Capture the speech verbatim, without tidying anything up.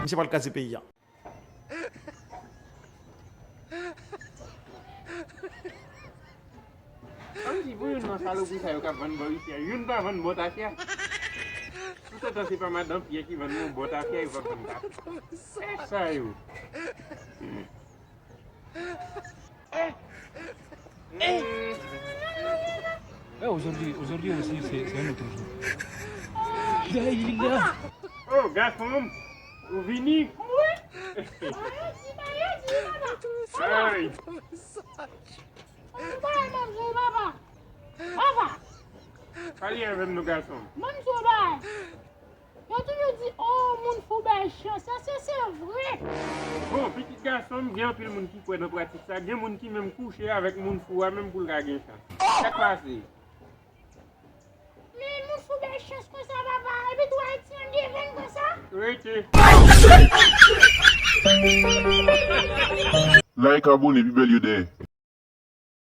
Misye pral kraze peyi a. Ann di pou youn nan salopri sa yo k ap vann bò isi a, youn pa vann bò tafya. Toutotan se pa madan Pyè ki vann yon bò tafya, yo p ap vann tafya. Sa yo. Eh, aujourd'hui, aujourd'hui aussi, c'est c'est un autre jour. Il est là, il est là. Oh, gason m, ou vini? Ay. Pale avè m non, gason m. Yo toujou di, oh, moun fou bay chans. Èske se vre? Bon, pitit gason m, gen anpil moun ki kwè nan pratik sa. Gen moun ki menm kouche avèk moun fou a menm pou l ka gen chans. Sa k pase? Men moun fou bay chans konsa, papa. Epi tou Ayiti an gen venn konsa. Rete. Like, abòne, pi bèl yo dèyè.